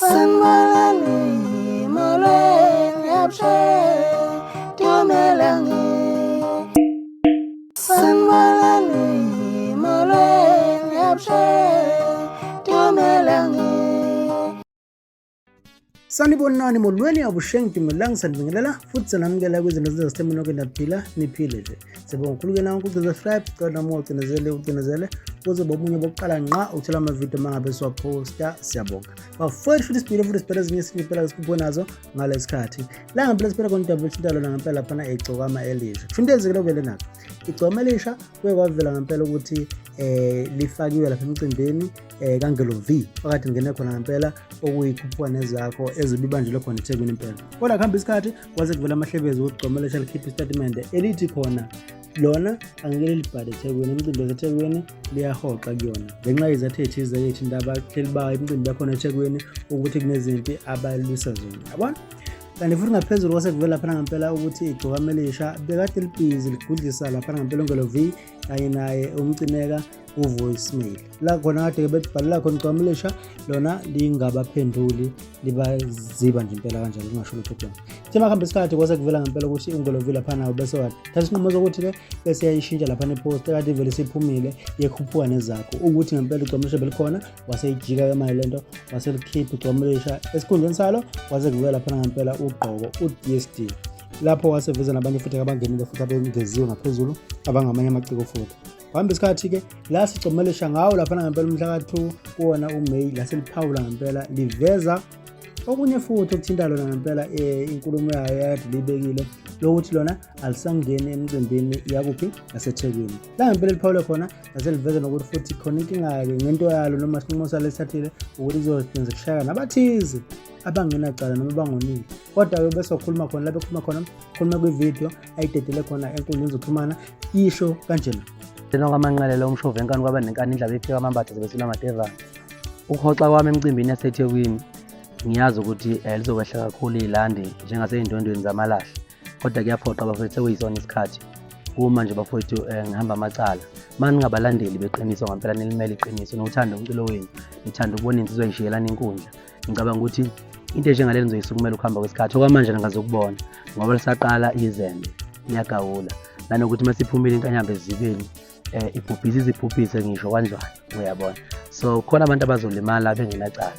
Sanibonani, molweni, abusheni, dumelang. Sanibonani, molweni, abusheni, dumelang. Sanibonani, molweni, abusheng, dumelang, sanibingelela futhi sanamukela kwizinto zezasithembu nonke, niyaphila, niphile nje. Sibonga kakhulu ke nawe ukucineza subscribe, sicela noma ucinezele ucinezele ukuze bomunye bokuqala nqa ukuthola amavidiyo uma ngabe siwaphosta. Siyabonga. Bafowethu, futhi sibhile futhi sibhele ezinye esinye impela esikhuphuke nazo ngalesi khathi. La ngempela siphela khona udaba oluthinta lona ngempela laphana igcokama elisha. Kusho into ezikele okuvele nakho. Igcokama elisha kuye kwavela ngempela ukuthi lifakiwe lapha emcimbini kaNgelo V phakathi ngene khona ngempela okuyikhuphuka nezakho ezibibanjelwe khona eThekwini impela. Kodwa kuhamba isikhathi kwaze kuvela amahlebezi ukuthi igcokama elisha likhiphe isitatimende elithi khona lona angeke lilibhale eThekwini, imicimbi yaseThekwini liyahoxa kuyona ngenxa yezathu ey'thize ey'thinta abahleli bayo imicimbi yakhona eThekwini ukuthi kunezimpi abalwisa zona, yabona. Kanti futhi ngaphezulu kwase kuvela laphana ngempela ukuthi igcokama elisha bekade libhizi ligudlisa laphana ngempela uNgelo V kanye naye uMcineka ku-voicemail la khona kade bebhalela khona igcokama elisha lona lingabaphenduli, libaziba nje impela kanjalo, kungasho lutho kubona. Kuthe makuhamba isikhathi kwase kuvela ngempela ukuthi uNgelo V laphana bese wathatha isinqumo sokuthi-ke bese yayishintsha laphana ipost ekade ivele isiphumile yekhuphuka nezakho ukuthi ngempela igcokama elisha belikhona, waseyijika-ke manje lento, waselikhipha igcokama elisha esikhundleni salo, kwase kuvela laphana ngempela ugqoko u-DSD lapho waseveza nabanye futhi abangenile futhi abengeziwe ngaphezulu abangamanye amaciko futhi. Kuhamba isikhathi-ke la sigcomelisha ngawo laphana ngempela umhla ka-2 kuwona uMeyi, la seliphawula ngempela liveza okunye futhi okuthinta lona ngempela inkulumo yayo yakade liyibekile lokuthi lona alisangeni emcimbini yakuphi yaseThekwini. La ngempela liphawule khona laseliveza nokuthi futhi khona inkinga-ke ngento yalo noma isinqumo salo esithathile ukuthi kuzogcina sekushayeka nabathize abangenacala noma abangonile. Kodwa-ke bese wakhuluma khona lapho ekhuluma khona, khuluma kwividiyo ayidedele khona enkundleni zokuxhumana, isho kanjena. Lena kwamanqele lo umshova enkani kwaba nenkani indlaba ifika amambatha zebesula amadevane. Ukuhoxa kwami emcimbini yaseThekwini ngiyazi ukuthi lizokwehla kakhulu ilandi njengasey'ndwendweni zamalahle, kodwa kuyaphoqa bafowethu, sekuyisona isikhathi kuma nje bafowethu. Ngihamba amacala uma ningabalandeli beqiniso ngampela, nilimele iqiniso, niwuthanda umculo wenu, nithanda ukubona insizwa ishiyelana inkundla. Ngicabanga ukuthi into enjengaleli nizoyisukumela ukuhamba kwesikhathi. Okwamanje ningazokubona ngoba lisaqala izembe liyagawula, nanokuthi uma siphumile inkanyamba ezibeni ibhubhise izibhubhise ngisho kanjani, uyabona. So khona abantu abazolimala bengenacala,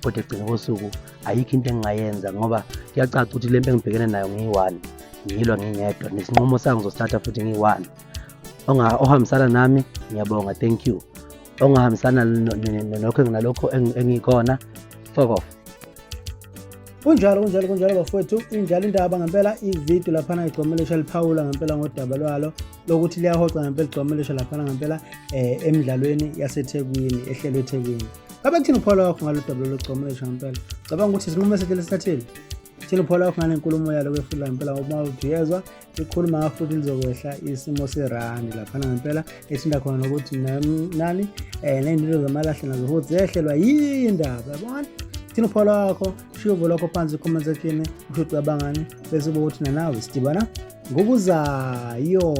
kodwa ekugcina kosuku ayikho into engingayenza ngoba kuyacaca ukuthi le mpi engibhekene nayo ngiyi-one, ngiyilwa ngingedwa, nesinqumo sami ngizosithatha futhi ngiyi-one. Ohambisana nami ngiyabonga, thank you. Ongahambisana nokho nalokho engikhona, fuck off. Kunjalo, kunjalo, kunjalo bafowethu, injalo indaba ngempela. Ividiyo laphana igcokama elisha liphawula ngempela ngodaba lwalo lokuthi liyahoxa ngempela igcokama elisha laphana ngempela emidlalweni yaseThekwini ehlelwe eThekwini. Ngabe kuthini uphawula wakho ngalo daba lolu gcokama elisha ngempela? Cabanga ukuthi isinqumo esihle lesithathile? Thina uphawula wakho ngale nkulumo yalo kwefula ngempela, ngoba uthi uyezwa ikhuluma ngakho futhi lizokwehla isimo serandi laphana ngempela ethinta khona nokuthi nani ney'ndilo zamalahle nazo futhi zehlelwa yindaba, yabona. Thina uphawula wakho, shiya uvo lwakho phansi comment section, usho ucabangani, bese uba ukuthi nanawe sidibana ngokuzayo.